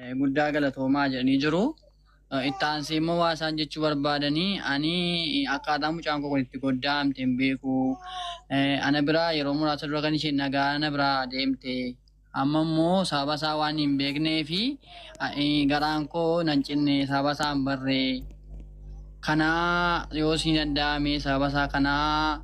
Guddaa galatoomaa jedhanii jiru. Itti aansee immoo waa isaan jechuu barbaadanii ani akkaataa mucaan koo kun itti goddaamte hin beeku. Ana biraa yeroo muraasa dura kan isheen nagaa ana biraa deemte. Amma immoo sababa isaa waan hin beeknee fi garaan koo nan cinne sababa isaa hin barree. Kanaa yoo isin danda'ame sababa isaa kanaa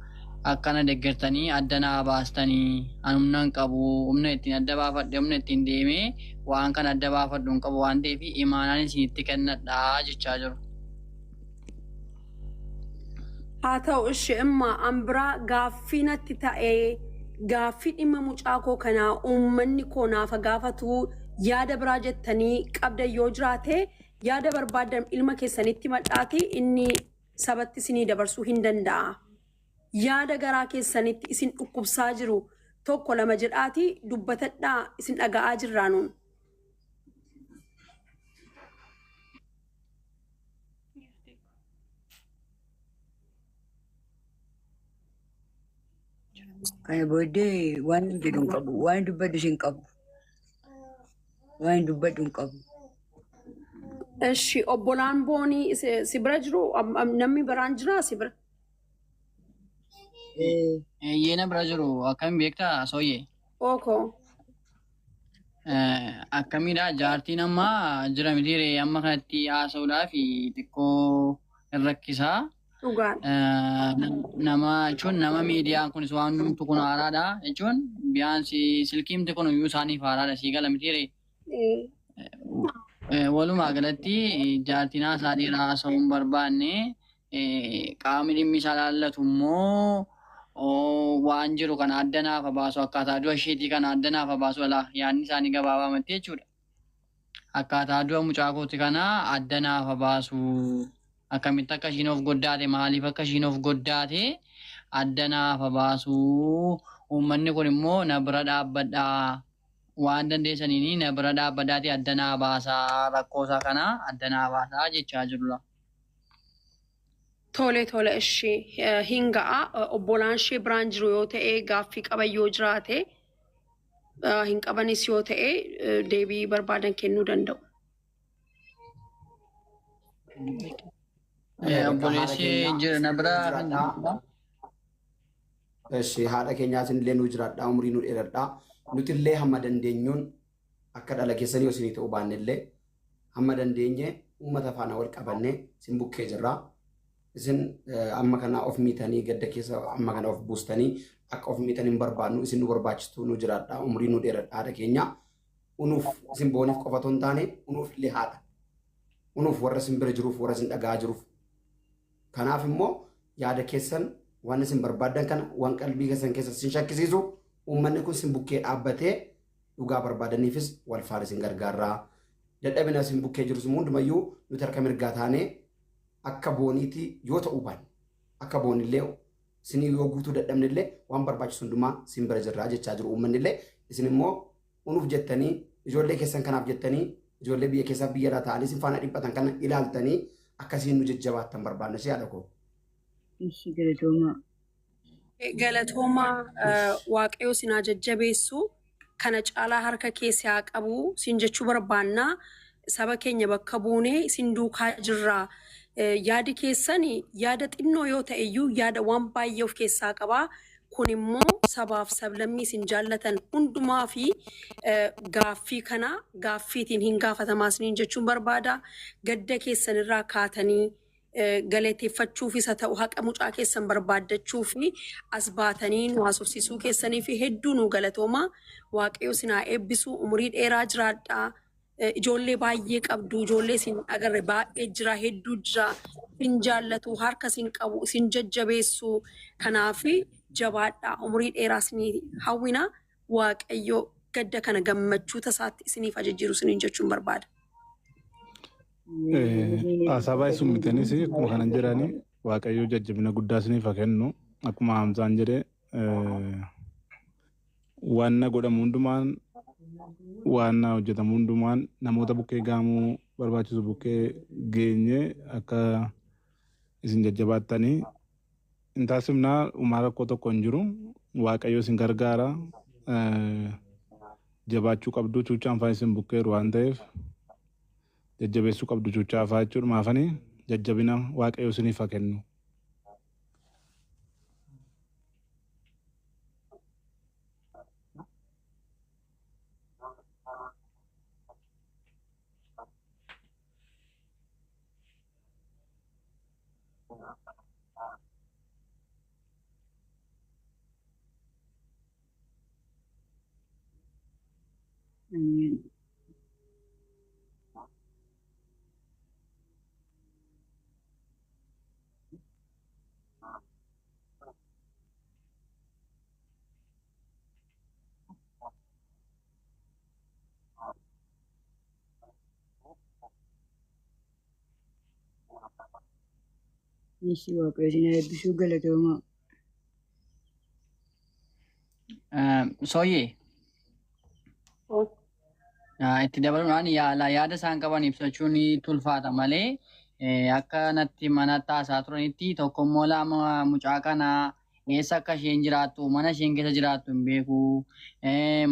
akkana deeggartanii adda naa baastanii ani humna hin qabu humna ittiin adda baafadhe humna ittiin deemee waan kana adda baafadhu hin qabu waan ta'eef imaanaan isinitti kennadha jechaa jiru. Haa ta'u ishee imma an biraa gaaffii natti ta'ee gaaffii dhimma mucaa koo kanaa uummanni koo naafa gaafatu yaada biraa jettanii qabda yoo jiraate yaada barbaadan ilma keessanitti madhaati inni sabatti isinii dabarsuu hin danda'a. Yaada garaa keessanitti isin dhukkubsaa jiru tokko lama jedhaati dubbatadhaa isin dhaga'aa jirraa nuun. Kana booddee waan hin jedhu hin qabu. Waan dubbadhu hin qabu. Waan dubbadhu hin qabu. Eshi obbolaan boonii si bira jiru namni biraan jiraa si bira? Eeyyee na bira jiru akkamiin beektaa sooyyee? Ookoo. Akkamidha jaartiin amma jira miti ree amma kanatti haasa'uudhaaf xiqqoo hin rakkisaa. Dhugaadha. Nama jechuun nama miidiyaan kunis waan hundumtu kun haaraadha jechuun biyaan silkiimti kun iyyuu isaaniif haaraadha sii gala miti ree. Walumaa galatti jaartiin haasaa dheeraa haasa'uu hin barbaanne qaamni dhimmi isaa ilaallatu immoo waan jiru kana adda naaf baasu akkaataa du'a isheetii kana adda naaf baasu alaa yaadni isaanii gabaabamatti jechuudha. Akkaataa du'a mucaa kooti kana adda naaf baasu akkamitti akka ishiin of goddaate maaliif akka ishiin of goddaate adda naaf baasu uummanni kun immoo na bira dhaabbadhaa waan dandeessaniin na bira dhaabbadhaati adda naa baasaa rakkoosaa kana adda naa baasaa jechaa jirudha. Tole tole ishee hin ga'a obbolaan ishee biraan jiru yoo ta'e gaaffii qaban yoo jiraate hin qabanis yoo ta'e deebii barbaadan kennuu danda'u. Obboleessi jira na bira kan jirudha. Eshi haadha keenyaatiin illee nu jiraadhaa umurii nu dheeradhaa nuti illee hamma dandeenyuun akka dhala keessanii yoo isinii ta'uu baanne illee hamma dandeenye uummata faana wal qabannee isin bukkee jirra. Isin amma kana of miitanii gadda keessa amma kana of buustanii akka of miitan hin barbaannu isin nu barbaachistu nu jiraadhaa umurii nu dheeradhaa haadha keenya. Unuuf isin booniif qofa otoo hin taane unuuf illee haadha. Unuuf warra isin bira jiruuf warra isin dhaga'aa jiruuf. Kanaaf immoo yaada keessan waan isin barbaaddan kana waan qalbii keessan keessa isin shakkisiisu uummanni kun isin bukkee dhaabbatee dhugaa barbaadaniifis wal faana isin gargaarraa. Dadhabina isin bukkee jirus immoo hundumayyuu nuti harka mirgaa taanee akka booniitii yoo ta'uu baanne akka boonillee isinii yoo guutuu dadhabne illee waan barbaachisu hundumaa isin bira jirraa jechaa jiru uummanni illee isin immoo unuuf jettanii ijoollee keessan kanaaf jettanii ijoollee biyya keessaaf biyya alaa ta'anii isin faana dhiphatan kana ilaaltanii akkasiin nu jajjabaattan barbaanna ishee haadha koo. Ishi galatoomaa. Galatoomaa waaqayyo sin haa jajjabeessu kana caalaa harka kee si haa qabu sin jechuu barbaanna saba keenya bakka buunee isin duukaa jirra. Yaadi keessan yaada xinnoo yoo ta'e iyyuu yaada waan baay'ee of keessaa qaba. Kun immoo sabaaf sablammii isin jaallatan hundumaa fi gaaffii kana gaaffiitiin hin gaafatamaa isiniin jechuun barbaada. Gadda keessanirraa kaatanii galateeffachuufis haa ta'u haqa mucaa keessan barbaaddachuu fi as baatanii nu haasofsiisuu keessanii fi hedduu nu galatooma. Waaqayyo isin haa eebbisu umurii dheeraa jiraadhaa. Ijoollee baay'ee qabdu ijoollee isin agarre baay'ee jira hedduu jira isin jaallatu harka isin qabu isin jajjabeessu kanaaf jabaadhaa umurii dheeraa isinii hawwina waaqayyo gadda kana gammachuu tasaatti isiniif ajajjiiru isiniin jechuun barbaada. Haasaa baay'isuun mitiinis akkuma kanan jedhani waaqayyo jajjabina guddaa isiniif haa kennu akkuma Hamzaan jedhe waan na godhamu hundumaan waan na hojjetamu hundumaan namoota bukkee gahamuu barbaachisu bukkee geenye akka isin jajjabaattanii hin taasifnaa uumaa rakkoo tokko hin jiru waaqayyo isin gargaara jabaachuu qabdu cuuccaan faan isin bukkeeru waan ta'eef Jajjabeessuu qabdu chuchaafaa jechuudha. Maafanii jajjabina Waaqayyo isiniif haa kennu. Ameen. Ishii Waaqayyo isin haa eebbisuu galatoomaa. Sooyyee itti dabaluudhaan yaala yaada isaan qaban ibsachuun ni tulfaata malee akka natti mana taasaa turanitti tokkommoo lama mucaa kanaa eessa akka isheen jiraattu mana isheen keessa jiraattu hin beeku.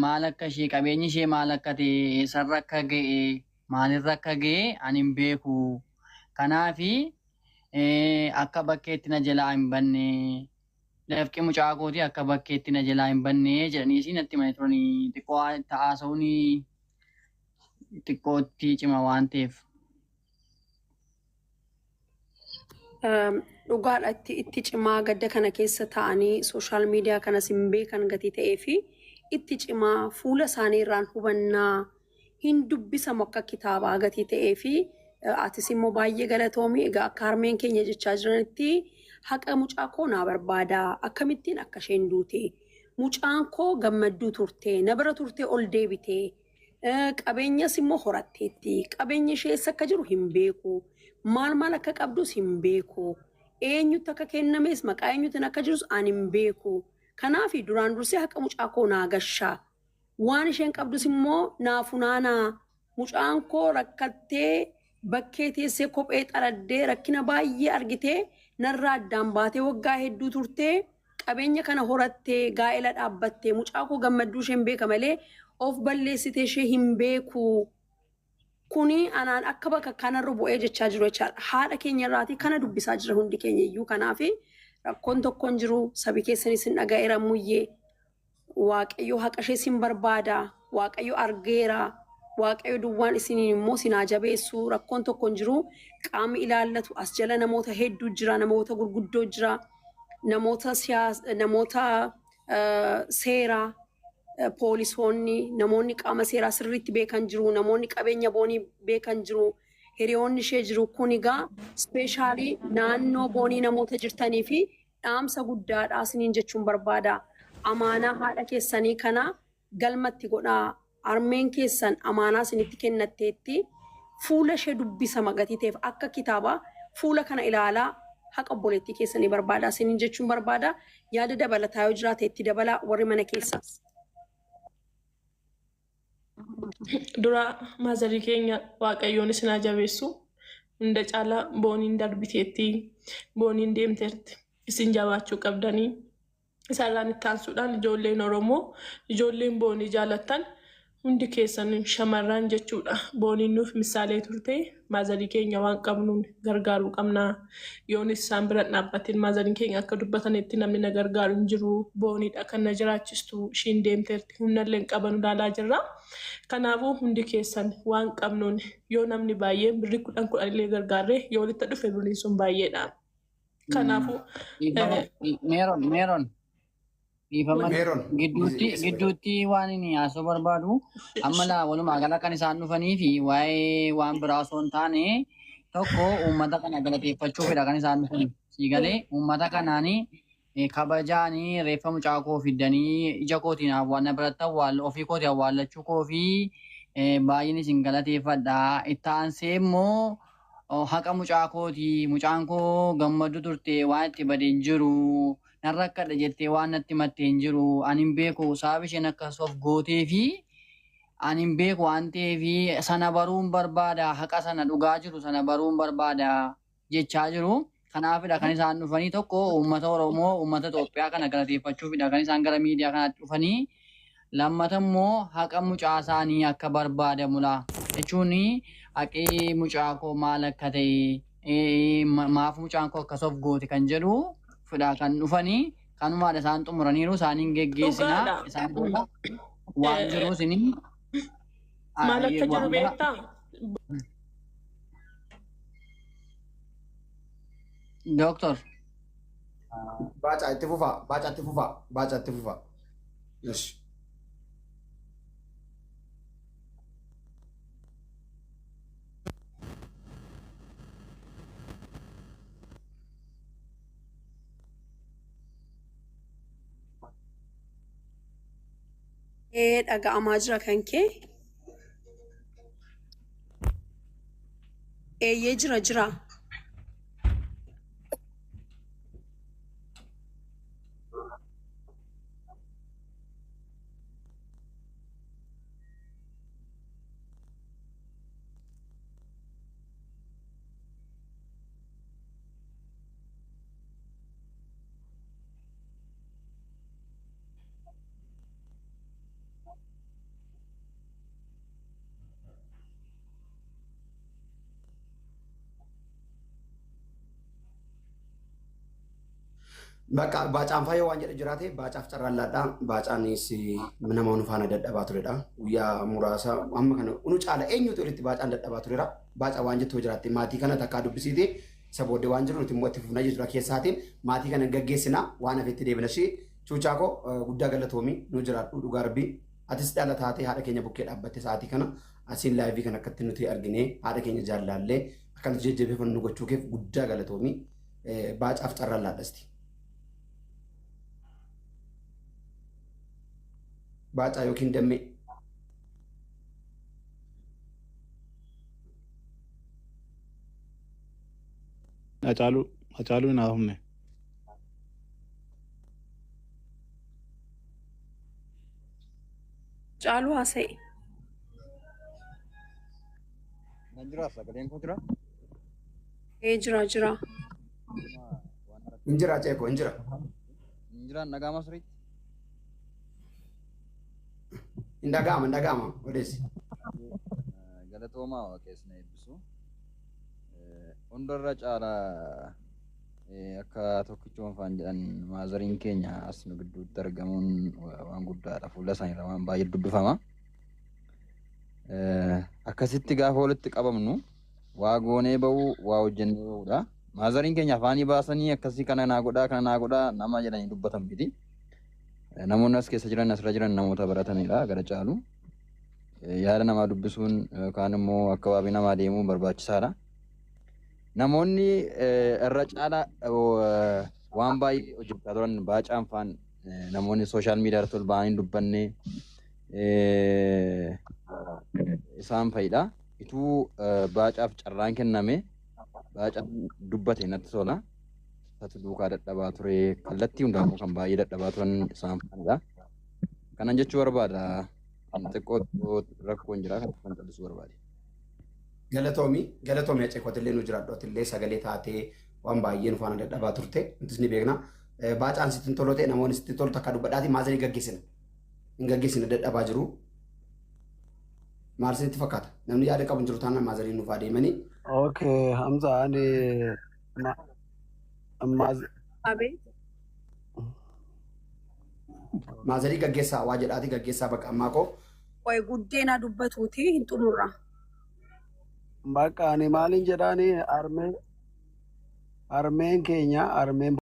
Maal akka ishee qabeenyi ishee maal akka ta'e eessarra akka ga'e maalirra akka ga'e ani hin beeku. Kanaafi akka bakkeetti na jalaa hin banne dafqi mucaa kootii akka bakkeetti na jalaa hin banne jedhanii natti himanii turanii xiqqoo haasa'uun xiqqootti cima waan ta'eef. Dhugaadha itti cimaa gadda kana keessa ta'anii social media kanas hin beekan gatii ta'ee fi itti cimaa fuula isaanii irraan hubannaa hin dubbisamu akka kitaabaa gatii ta'ee fi atis immoo baay'ee galatoomi. Egaa akka harmeen keenya jechaa jiranitti haqa mucaa koo naa barbaada, akkamittiin akka isheen duute, mucaan koo gammadduu turte, na bira turte, ol deebite, qabeenyas immoo horatteetti, qabeenya ishee eessa akka jiru hin beeku, maal maal akka qabdus hin beeku, eenyutti akka kennames maqaa eenyutiin akka jirus ani hin beeku. Kanaaf duraan dursee haqa mucaa koo naa gashaa, waan isheen qabdus immoo naa funaanaa. Mucaan koo rakkattee bakkee teessee kophee xaraddee rakkina baay'ee argitee narraa addaan baatee waggaa hedduu turtee qabeenya kana horattee gaa'ela dhaabbattee mucaa koo gammadduu isheen beeka malee of balleessitee ishee hin beeku. Kuni anaan akka bakka kanarra bu'ee jechaa jiru jechaadha. Haadha keenya irraatii kana dubbisaa jira hundi keenya iyyuu. Kanaaf rakkoon tokkoon jiru, sabi keessanis hin dhaga'eera muyyee. Waaqayyo haqa ishee sin barbaada. Waaqayyo argeera. Waaqayyo duwwaan isiniin immoo sinaa jabeessu, rakkoon tokko hin jiru. Qaamni ilaallatu as jala namoota hedduu jira, namoota gurguddoo jira, namoota siyaasa, namoota seeraa, poolisoonni, namoonni qaama seeraa sirriitti beekan jiru, namoonni qabeenya Boonii beekan jiru, hiriyoonni ishee jiru. Kun egaa especially naannoo Boonii namoota jirtanii fi dhaamsa guddaadha isiniin jechuun barbaada. Amaanaa haadha keessanii kana galmatti godhaa. Harmeen keessan amaanaa isinitti kennatteetti, fuula ishee dubbisa magatii ta'eef akka kitaabaa fuula kana ilaalaa haqa obboleettii keessanii barbaada isiniin jechuun barbaada. Yaada dabalataa yoo jiraate itti dabalaa warri mana keessaas. Dura maazarii keenya Waaqayyoon isin haa jabeessu. Hunda caalaa Booniin darbiteetti, Booniin deemteerti. Isin jabaachuu qabdanii. Isarraan itti aansuudhaan ijoolleen Oromoo, ijoolleen Boonii jaalattan hundi keessan, shamarran jechuudha. Booniin nuuf misaalee turte. Maazarii keenya waan qabnuun gargaaruu qabna. Yoonis isaan bira hin dhaabbatin, maazariin keenya akka dubbatanitti namni na gargaaru hin jiru. Booniidha kan na jiraachistu. Ishiin deemteerti. Humnallee hin qabanu ilaalaa jirra. Kanaafuu hundi keessan waan qabnuun yoo namni baay'een birrii 10 10 illee gargaarre yoo walitti dhufe birriin sun baay'eedha. Kanaafuu Meeron, Meeron, dhiifama Meeron. gidduutti waan inni haasoo barbaadu amma laa walumaa gala kan isaan dhufanii fi waa'ee waan biraa osoo hin taane tokko uummata kana galateeffachuufidha kan isaan dhufan. Siigalee uummata kanaanii kabajaanii reeffa mucaa koo fiddanii ija kootiin awwaal biratti awwaal ofii kootii awwaallachuu koo fi baay'een isin galateeffadha. Itti aansee immoo haqa mucaa kootii, mucaan koo gammadu turte, waan itti bade hin jiru. Nan rakkadha jettee waan natti himatte hin jiru. Ani hin beeku sababa isheen akkas of gootee fi ani hin beeku waan ta'eef sana baruun barbaada, haqa sana dhugaa jiru sana baruun barbaada jechaa jiru. Kanaafidha kan isaan dhufanii, tokko uummata Oromoo, uummata Itoophiyaa kana galateeffachuufidha kan isaan gara miidiyaa kanaatti dhufanii. Lammata immoo haqa mucaa isaanii akka barbaadamudha. Jechuun haqii mucaa koo maal akka ta'e maaf mucaan koo akkas of goote kan jedhu fidhaa kan dhufanii kanumaadha isaan xumuraniiru isaaniin geggeessinaa Dhugaadha. isaan booda waan jiru isinii Maal akka jiru waan bara beektaa? Dooktor. Baacaa itti fufaa, baacaa itti fufaa, baacaa itti fufaa. Yes. Dhaga'amaa jira kan kee? Eeyyee jira jira. Bakka baacaan faayoo waan jedhe jiraate baacaaf carraallaadha. Baacaanis nama nu faana dadhabaa turedha. Guyyaa muraasa amma kana unu caala eenyutu olitti baacaan dadhabaa turedha. Baacaa waan jettu jiraatte maatii kana takkaa dubbisiite isa booddee waan jiru nuti immoo itti fufna jechuudha keessaatiin maatii kana gaggeessina waan hafetti deebina ishee cuuchaa koo guddaa galatoomii nu jiraadhu dhugaa rabbii atis dhala taatee haadha keenya bukkee dhaabbatte sa'aatii kana asiin live kana akkatti nuti arginee haadha keenya jaallaallee akka nuti jajjabeeffannu gochuu keef guddaa galatoomii baacaaf carraallaadhasti. Baacaa yookiin dammee. Hacaaluu Hacaaluu hin haafne. Caaluu haasa'e. Nan jira sagaleen koo jira. Ee jira jira. Hin jira ceekoo hin jira. Hin jiraan nagaa masriitti. Hin dhaga'ama hin dhaga'ama odeessi. Galatoomaa waaqesna eebbisu. Hundarra caalaa akka tokkichoon faan jedhan maazariin keenya as nu gidduutti argamuun waan guddaadha. Fuula isaaniirra waan baay'ee dubbifama. Akkasitti gaafa walitti qabamnu waa goonee ba'uu waa hojjennee ba'uudha. Maazariin keenya afaanii baasanii akkasii kana naa godhaa kana naa godhaa nama jedhanii dubbatan miti. Namoonni as keessa jiran asirra jiran namoota baratanidha gara caalu. Yaada namaa dubbisuun yookaan immoo akka waabii namaa deemuun barbaachisaadha. Namoonni irra caalaa waan baay'ee hojjechaa turan baacaan faan namoonni social media irratti ol ba'anii dubbanne isaan fa'idha. Ituu baacaaf carraan kenname baacaan dubbate natti tola. Isatu duukaa dadhabaa ture kallattii hundaanuu kan baay'ee dadhabaa turan isaan fa'idha. Kanan jechuu barbaada. Xiqqoo rakkoon jira kan callisuu barbaade. Galatoomi galatoomi aceekotillee nu jiraadhu atillee sagalee taatee waan baay'ee nu faana dadhabaa turte nutis ni beekna. Baacaan sitti hin tolu ta'e namoonni sitti tolu takka dubbadhaati maazarii gaggeessina. Hin gaggeessina dadhabaa jiru. Maal isinitti fakkaata? Namni yaada qabu hin jiru taanaan maazarii nuuf adeemanii. Okay, Hamza, ani Abeet. Maazarii gaggeessaa waa jedhaati gaggeessaa bakka ammaa koo. Qoy guddeenaa dubbatuuti hin xumurra. Bakka ani maalin jedhaani harmeen keenya harmeen